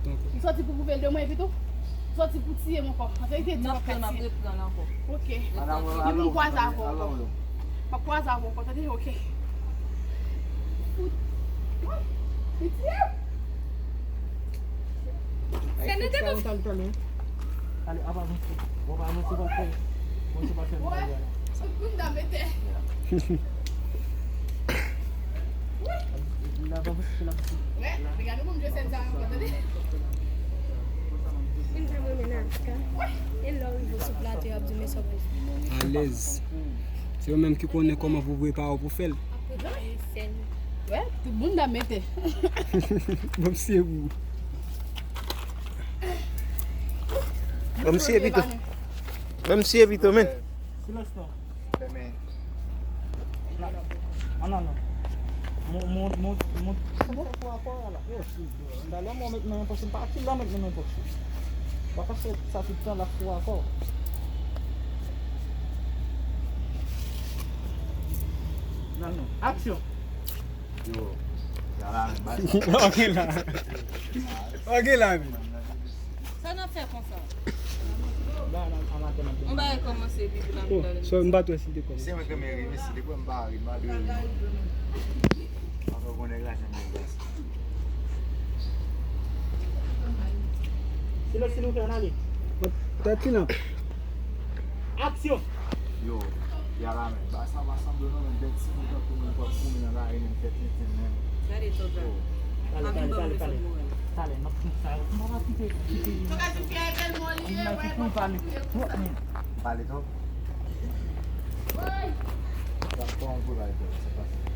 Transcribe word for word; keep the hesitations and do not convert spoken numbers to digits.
Ou sòti pou pwouve l de mwen epi tou? Ou sòti pou tiye m ankò? An verite, di w ap fè tiye. Ok. Epi m kwaze avè w ankò. M ap kwaze avè w ankò, tande? Ok. Fout. Wi. Li tiye m. Se nou te konn. Ale, ap avanse. Bon, pa avanse, pa fè. Bon, se pa fè. Tout moun nan mete. Wè, regade pou m jwe sèn sa ankò, tande. Vin jwenn mwen, Naska. E lè w rive sou plato, y ap di, "Men sa w pral fè." Alèz. Se yo menm ki konnen kòman pou prepare w pou fè l. Ap prepare sèn. Wè, tout moun nan mete. Bon, msye, pou. Bon, msye, pito. Bon, msye, pito, men. Silans, non. Fèmen. An, an, non. Mont, mont, mont, mont. Sa fè fou ankò la. Yo, si, yo. Talè mwen met men nan pòch, m pa ki lè met men nan pòch. Pa panse sa tout tan l ap fou ankò. Nan, non. Aksyon. Yo. Ya la, men, bay sa. Ok la. Ok la, men. Sa n ap fè konsa? Yon bagay kòmanse epi pou n ap gade. So, m pa t wè si l te kòmanse. Se mwen ki renmen ri, mesye, depi m pa ri, m pa dwe ri. Papa konnen lajan mwen bas. Silans, silvouplè, ann ale. Tèt ki nan. Aksyon! Yo, ya la, men. Ba sa pa sanble non, men. Bèt si nou tankou moun k ap kouri nan lari, men fè tenten, men. Gade to, gade. Talè, talè, talè, talè. Talè, m ap fout sa. M pa kite, kite. Tou ka di fyè e bèl mò li ye, wè, bon, pale. Twòp, men. Pale twòp. Woy! Sa fò anpil la, se pa sa.